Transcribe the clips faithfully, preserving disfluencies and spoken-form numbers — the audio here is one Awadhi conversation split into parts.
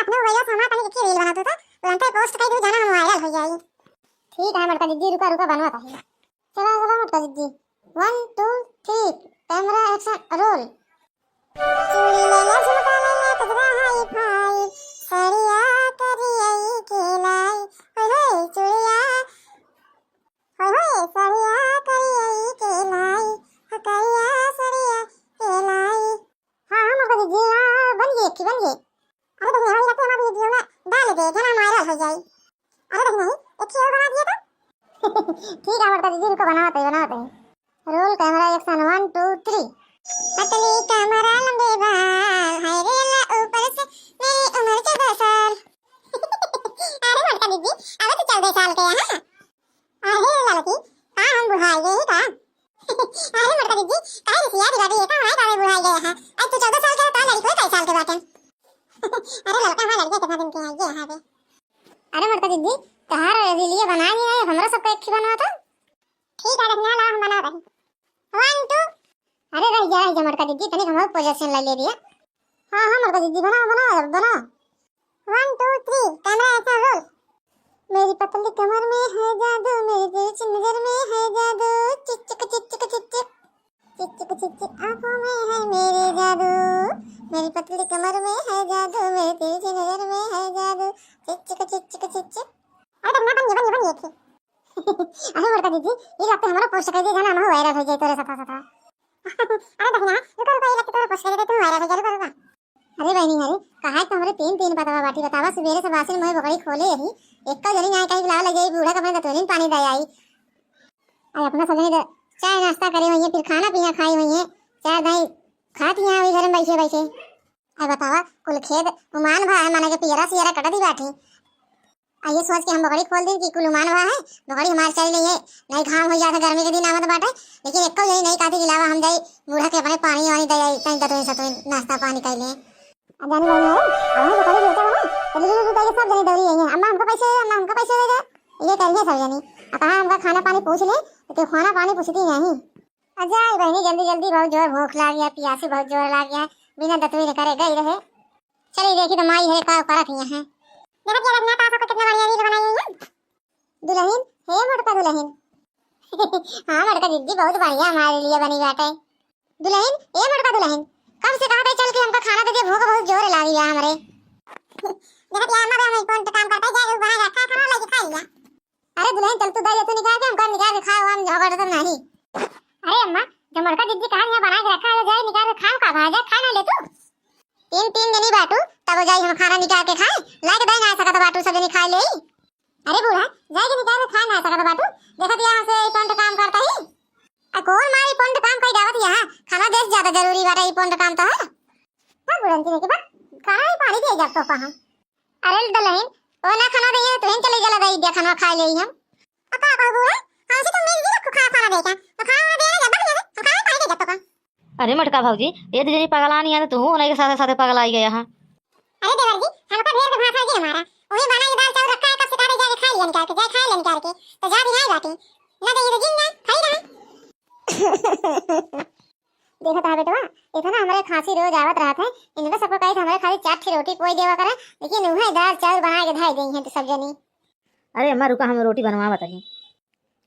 अपने मोबाइल से हमार तनी एक reel बना दो तो, तुरंते post कर दो, जाना हम viral हो जाई। ठीक है मोटका दीदी, रुका रुका बनवा ताही। चला चला मोटका दीदी, one two three, camera action, roll। चूड़ी लेला, झुमका लेला, कजरा हाई फाई, सड़िया करियई के लाई, होय होय चूड़िया, होय होय सड़िया करियई के लाई, हो करिया सड़िया के लाई। हाँ हाँ मोटका दीदी, हाँ बन गई, अच्छी बन गई। अरे बहिनी, हमारी लगता है हमारी video में डाल दे, जना viral हो जाई। अरे बहिनी, एक ही और बना दिया तो। ठीक है मोटका दीदी, रुको बनावत है, बनावत है। Roll camera action, one two three। पतली कमर लंबे बाल, हाय रे ला ऊपर से मेरी उम्र चौदह साल। अरे मोटका दीदी, अब तो चौदह साल के हैं। अरे ललकी, का हम बुढ़ाई गए ही का? अरे मोटका दीदी, काहे रिसियात बाटे, ये का हमारे गाँव में बुढ़ाई गए हैं? आज तू चौदह साल के है, तो लड़की कई साल के बाटे? अरे ललका, हमार लड़किया कितना दिन के हैं, ये यहाँ पे। अरे मोटका दीदी, तहार लिए बना नहीं है, हमरा सबका एक ही बनवा था। ठीक है, रखना ला, हम बना रहे। One, two। अरे रह जा, रह जा मोटका दीदी, तनिक हम position ले ले दिया। हाँ हाँ मोटका दीदी, बनाओ बनाओ बनाओ। One, two, three, camera action, roll। मेरी पतली कमर में है जादू, मेरी तिरछी नजर में है जादू, चिक चिक चिक चिक चिक चिक, चिक चिक चिक चिक आंखों में है मेरे जादू, मेरी पतली कमर में है जादू, मेरी तिरछी नजर में है जादू, चिक चिक चिक चिक चिक चिक। अरे बनिया बनिया बनिया बनिया थी। अरे मोटका दीदी, ये लगता हमारा post कर दे, जाना हम viral हो जाए तोरे साथ साथ। अरे बहिना, रुको रुको, ये लगता तोरे post कर दे, तुम viral हो जाए, रुको रुको। अरे बहिनी, अरे कहा तो हमरे तीन तीन पतवा बाटी, बतावा, सुबेरे से बासिन मोहे बोकड़ी खोले यही, एक्को जनी ना कहीं लावा लगे, बूढ़ा के अपने दतुनिन पानी दे आई। अरे अपना सजनी तो चाय नाश्ता करे हुई है, फिर खाना पीना खाई हुई है, चाय दाई खाती यहाँ हुई घर में बैठे बैठे। अरे बतावा, कुल खेत उमान भा है, माने के पियरा सियरा कट दी बाटी। आ ये सोच के हम बोकड़ी खोल दिन कि कुल उमान भा है, बोकड़ी हमार चल रही है, नहीं घाम हो जाता गर्मी के दिन आवत बाटे, लेकिन एक्को जनी नहीं कहती कि लावा हम जाई बूढ़ा के अपने पानी वानी दे आई, कहीं दतुई सतुई नाश्ता पानी कर ले। आ जानी बहनी है, अब हम बोकड़ी बेचा बना, तो दीदी दीदी करके सब जनी दौड़ी आई है, अम्मा हमको पैसे दे दे, अम्मा हमको पैसे दे दे, ये करिए सब जनी। आ कहा हमका खाना पानी पूछ ले, तो केहू खाना पानी पूछती नहीं। आ जाई बहनी जल्दी जल्दी, बहुत जोर भूख लाग गया, पियासी बहुत जोर लाग गया, बिना दतुई करे गई रहे। चली देखी तो माई है का करत हिया है। देखत हिया रखना का सबको कितना बढ़िया reel बनाई हुई है। दुलहिन, हे मोटका दुलहिन। हाँ मोटका दीदी, बहुत बढ़िया हमारे लिए बनी बाटे। दुलहिन, ए मोटका दुलहिन, कब से कहत है चल के हमका खाना दे दे, भूख बहुत जोर लागी है हमरे। देखत हिया अम्मा भी हम कौन काम करता है, जाए बना रखा है खाना, लेके खा लिया। अरे दुलहिन चल तू दे दे, तू निकाल के हमका निकाल के खाओ, हम झगड़ तो नहीं। अरे अम्मा, जो मोटका दीदी कहा यहाँ बना के रखा है, जाए निकाल के खाओ का, भाई जाए खा ना ले तू। तीन तीन जनी बाटू, तब जाई हम खाना निकाल के खाए, लाइक दे ना सकत बाटू सब जनी खाए ले। अरे बूढ़ा, जाए के निकाल के खाए ना सकत बाटू, देखत यहाँ से ई पंड काम करता ही। आ कौन मारी पंड काम कई जावत यहाँ, खाना देश ज्यादा जरूरी बाटे ई पंड काम तो है। हाँ बुढ़न जी की बात, खाना ही पानी दे जात तो कहाँ। अरे दुलहिन, ओ ना खाना दे, तुहिन चले जला दे, दे खाना खा ले हम। अब का कहू बूढ़ा, हमसे तो मेरी जी को खा खाना दे क्या? तो खाना दे ना, जब दे दे, हम खाना पानी दे जात तो का। अरे मोटका भौजी, ये दीदी पगलानी है तो तू उन्हीं के साथे साथे पगलाई गया है। अरे देवर जी, हमका ढेर के भाषा जी हमारा, वही बना के दाल चाउर रखा है, कब से कहा जाके खा लिया निकाल के, जाए खा लिया निकाल के, तो जा भी नहीं बाटी, ना जाइए तो जिन जाए, खाई रहा। देखत हा बेटवा, इतना हमरे खांसी रोज आवत रहत है, इनका सबको कही तो हमरे खाली चार ठे रोटी पोई देवा करे, लेकिन उहे दाल चाउर बना के धाई देई हैं तो सब जनी। अरे अम्मा रुका, हम रोटी बनवावत हई।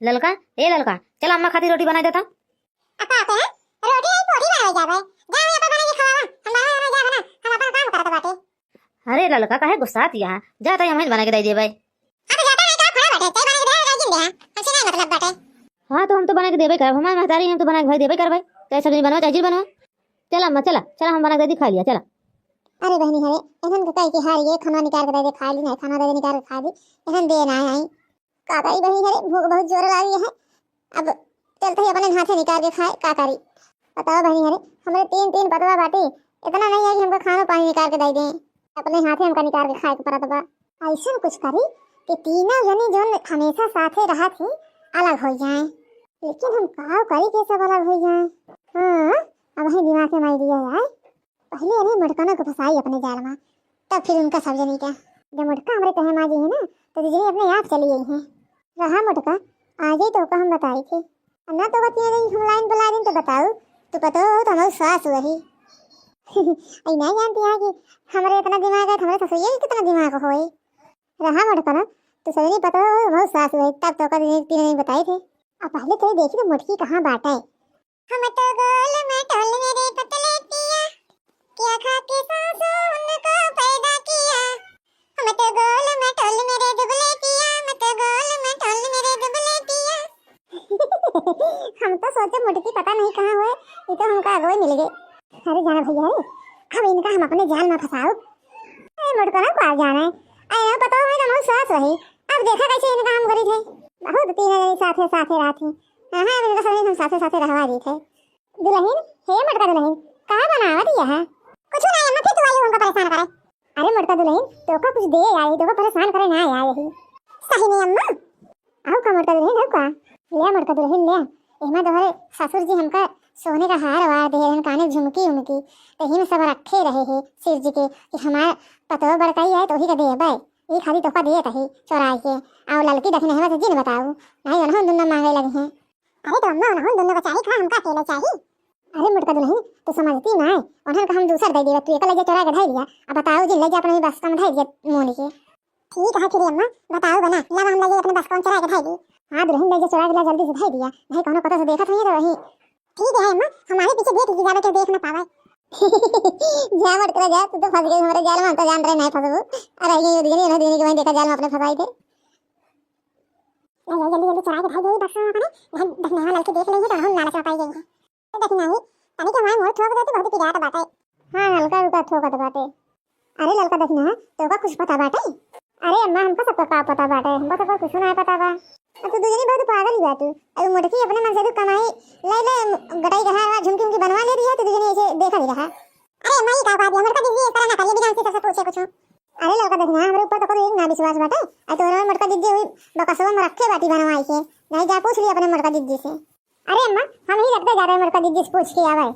ललका, ए ललका, चल अम्मा खातिर रोटी बनाई देता। अक्का आते हैं, रोटी नहीं पोरी बनावे जावे, जा मैं अपन बना के खवावा, हम बना बना जावे ना, हम अपन काम करत बाटे। अरे ललका, काहे गुस्सात हिया? जा तई हमहिन बना के दे देबै। हाँ तो जाता नहीं, का खड़ा बाटे, चाय बना के दे, दे जिन दे, हमसे नहीं मतलब बाटे। हाँ तो हम तो बना के देबै करब, हमार महतारी, हम तो बना के भाई देबै करबै, चाहे सब्जी बनवा चाहे जिन बनवा। चला अम्मा चला, चला हम बना के दे दी, खा लिया, चला। अरे बहनी हरे, इन्हन के कह के हार गए, खाना निकाल के दे दे, खा ली नहीं, खाना दे दे निकाल के खा ली, इन्हन दे ना आई। का करी बहनी हरे, भूख बहुत जोर लागी है। अब चलते ही अपने हाथे निकाल के खाए, का करी? बताओ बहनी हरे, हमरे तीन तीन पतवा बाटी, इतना नहीं है कि हमको खाना पानी निकाल के दे दें, अपने हाथे हमका निकाल के खाए के पड़त बा। ऐसन कुछ करी कि तीनों जनी जौन हमेशा साथे रहत ही, अलग हो जाए। लेकिन हम का करी कि सब अलग हो जाए? हाँ, अब वही दिमाग में idea आए। पहले अरे मोटकना को फंसाई अपने जाल में, तब फिर उनका सब जनी का। जब मोटका हमरे तहे में आ जाई है ना, तो दीदी अपने आप चली गई है। रहा मोटका, आ जाई तो का हम बताई थे। अब ना तो बतिया रही, हम line बुला दिन तो बताऊ, तू पतो हो तो हमारी सास वही। अई नाहीं जानती है कि हमरे इतना दिमाग है, हमरे ससुरिया के कितना दिमाग होई। रहा मोटकना, तू सजनी पतोह बहुत सास हुई, तब तोका दिन तीन नहीं बताई थे। अब पहले तो देखी तो मोटकी कहाँ बाटे। हम तो गोल मटोल मेरे पतले पिया, क्या खा के सासू उनको पैदा किया। हम तो गोल मटोल मेरे दुबले पिया, हम तो गोल मटोल मेरे दुबले पिया। हम तो सोचे मोटकी पता नहीं कहाँ हुए, ये तो हमका अगवे मिल गए। अरे जाना भैया रे, अब इनका हम अपने जाल में फंसाओ। अरे मोटकना को आ जाना है, अरे पता हुए तो बहुत सास रही, अब देखा कैसे इनका हम करी थे। बहुत तीन जने साथे साथे रहती, हाँ हाँ, इनका सभी हम साथे साथे रहवा दी थे। दुलहिन, हे मोटका दुलहिन, का बनावत यह? कुछ ना अम्मा, फिर तू आई हमका परेशान करे। अरे मोटका दुलहिन, तोका कुछ दे आई, तोका परेशान करे ना आई यही। सही में अम्मा? आऊ का मोटका दुलहिन, आऊ का? ले मोटका दुलहिन ले। एमा तोहरे ससुर जी हमका सोने का हार वार दे रहन, काने झुमकी उमकी। तो ही में सब रखे रहे हैं शिव जी के कि हमार पतोह बड़काई आए तो ही का देबे। ये खाली तोका देत ही चोराई के। आऊ ललकी दखिनहवा से जिन बताऊ, नहीं उन्हों दुन्ना मांगे लगी हैं। अरे तो अम्मा, उन्हों दुन्नो का चाही का, हमका अकेले चाही? अरे मोटका दुलहिन, तू समझती ना है, उन्हन का हम दूसर दे देबे, तू एक ले जा चोरा के धई लिया। अब बताओ जी, ले जा अपने बस का में धई दिया मोनी के। ठीक है फिर अम्मा, बताओ बना, ला हम ले जाई अपने बस का में चोरा के धई दी। हाँ दुलहिन, ले जा चोरा के ला जल्दी से धई दिया, नहीं कौनो पता से देखत होइए तो वही। ठीक है अम्मा, हमारे पीछे देख लीजिए, जावे के देख ना पावे। जा मोटका जा, तू तो फंस गई हमारे जाल में, हम तो जान रहे नहीं फंसबू। अरे ये दुगनी, ये दुगनी के वहीं देखा जाल में अपने फंसाई थे। ले जाई जल्दी जल्दी चोरा के धई देई बक्सा में अपने, नहीं दखिनहवा ललकी देख लेंगे तो हम लालच में पाई गई हैं। तो दखिनही, तनी के हमारे मोर थोक देती, बहुत पिरात बाटे। हाँ, हल्का हल्का थोकत बाटे। अरे ललका दखिनहा, तोका कुछ पता बाटे? अरे अम्मा, हमका सबका का पता बाटे, हमका सबका कुछ ना पता बा। अब तू दुजनी बहुत पागल ही बाटू। अरे मोटकी अपने मन से तू कमाई ले ले, गटाई के हार वार झुमकी उमकी बनवा ले रही है, तू दुजनी ऐसे देखा नहीं रहा। अरे अम्मा, ये का बात है, मोटका दीदी इस तरह ना करिए, बिना हमसे सबसे पूछे कुछ। अरे ललका दखिनहा, हमरे ऊपर तो कभी एक ना विश्वास बाटे। अरे तोहरे मोटका दीदी हुई बकसवा में रखे बाटी बनवाई के, नहीं जा पूछ ली अपने मोटका दीदी से। अरे अम्मा, हम ही लगते जा रहे मोटका दीदी से पूछ के आवे।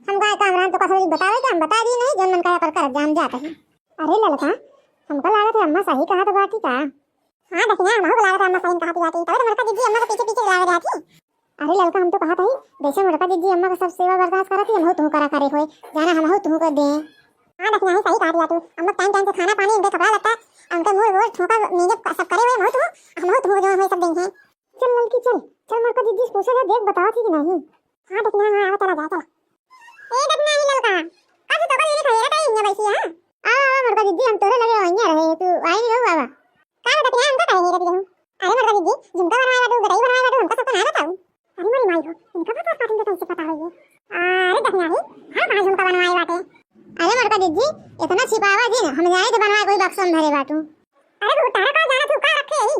हम गाय काम रहन तो कसौली बतावे के हम बता दी नहीं, जौन मन कहे पर कर जाम जात है। अरे ललका, हमका लागत है अम्मा सही कहा तो बाटी का। हाँ दखिनहा, हमहू को लागत है अम्मा सही कहा तो बाटी, तबे तो मोटका दीदी अम्मा के पीछे पीछे लावे रहती। अरे ललका, हम तो कहा था ही, जैसे मोटका दीदी अम्मा का सब सेवा बर्दाश्त करत ही, हमहू तू करा करे होए, जाना हमहू तू कर दे। हाँ दखिनहा, सही कहा तो बाटी, अम्मा टाइम टाइम से खाना पानी, उनके कपड़ा लत्ता, उनके मूड़ वूड़ ठोका मेजब सब करे हुए, हमहू तू, हमहू तू जो है सब देंगे। चल ललकी चल, चल मोटका दीदी से पूछा जा, देख बतावत ही कि नहीं। हाँ दखिनहा, हाँ, आवा चला जा, चला। ए दखिनहा, ही ललका, का तू तो कल ये खैरा टाइम में बैठी है? आ, आ, मोटका दीदी, हम तोरे लगे वहीं रहे, तू आई नहीं हो बाबा। का हो दखिनहा, हमका काहे नहीं रहती हूँ? अरे मोटका दीदी, झुमका बनवाए बाटू, गटाई बनवाए बाटू, हमका सबका ना बताऊ। अरे मोरी माई हो, इनका पता पाटिन के कैसे पता होई? अरे दखिनहा ही, हाँ, हाँ, झुमका बनवाए बाटे। अरे मोटका दीदी, इतना छिपावा जिन, हम जाए तो बनवाए कोई बक्सो में धरे बाटू। अरे तू तारा का जाना, तू का रखे ही?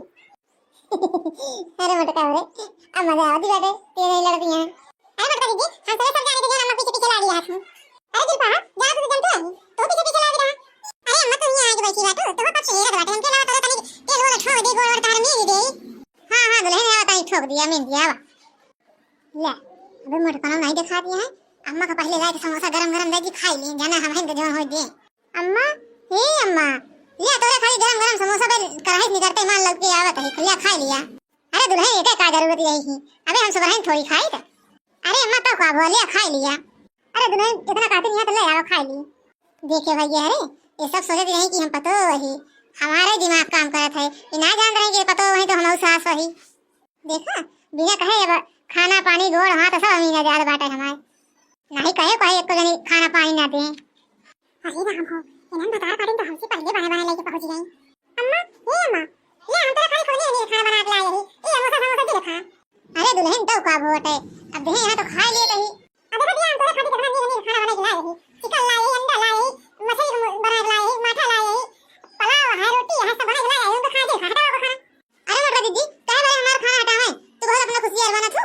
अरे मोटका रे, अब मजा आवत बाटे, ये नहीं लड़ती हैं। अरे मोटका दीदी, हम सभी सब जाने के जो अम्मा पीछे पीछे लागी हाथ में। अरे दिलपा, जा तू जल्दी आई, तो पीछे पीछे लागी रहा। अरे अम्मा, तू ही आगे बैठी बाटू, तो कब से हेरत बाटे, हमके लगा तो तनी तेल वाला ठोक दे, गोड़ और तार मेरी दे। हाँ, हाँ, दुलहिन, आवा ताई ठोक दिया, मेरी दिया, आवा। ले, अबे मोटका नहीं दिखा दिया है, अम्मा का पहले जाके समोसा गरम गरम दे दी, खाई ली, जाना हम हैं तो जौन हो दे। अम्मा, हे अम्मा, लिया तोरे खाली गरम गरम समोसा पे कढ़ाई निकरते मार लग के आवत है, लिया खा लिया। अरे दुलहिन, एके का जरूरत यही ही? अबे हम सब रहन थोड़ी खाई त। अरे अम्मा, तो का भो, लिया खा लिया। अरे दुलहिन, इतना कातिन यहाँ तो ले आओ, खा ली। देखे भैया रे, ये सब सोचत रही कि हम पतो वही, हमारे दिमाग काम करत है, ये ना जान रहे कि ये पतो वही तो हम सास वही। देखा, बिना कहे अब खाना पानी गोड़ हाथ सब अमीन आजाद बाटे हमारे। नाही कहे कहे एको जनी खाना पानी ना दे। अरे राम हो, इन्हन भतार पाटिन तो हमसे पहले बने बने लेके पहुंच गई। अम्मा, ए अम्मा, ले हम तोरा खाली खोले नहीं खाना बना के लाए रही। ए समोसा समोसा दे खा। अरे दुलहिन तो का भोट है, अब देहे यहाँ तो खा लिए कहीं। अब देखो दिया हम तोरा खातिर कितना नीक नीक खाना बना के लाए रही। चिकन लाए रही, अंडा लाए रही, मछली बना के लाए रही, माठा लाए रही, पुलाव है, रोटी है, सब बना के लाए रही, उनको खा दे, खा, हटाओ वो खाना। अरे मोटका दीदी, काहे बारे हमारा खाना हटावे? तू बहुत अपना खुशियार बना तू।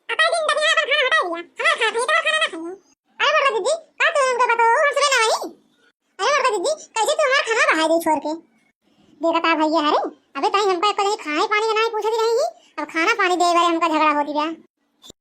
अकाई दिन तक यहाँ पर खाना हटा दिया, हमारा खाना खाइए, तो खाना ना खाइए। अरे मोटका दीदी, का तू उनका बताओ, हम सुने ना वही। अरे मोटका दीदी, कैसे तू हमारा खाना बहाए दे छोड़ के? देखा था भैया, अरे अबे ताई हमका एक कहीं खाए पानी के ना पूछे दी रही, अब खाना पानी दे बारे हमका झगड़ा होती बा।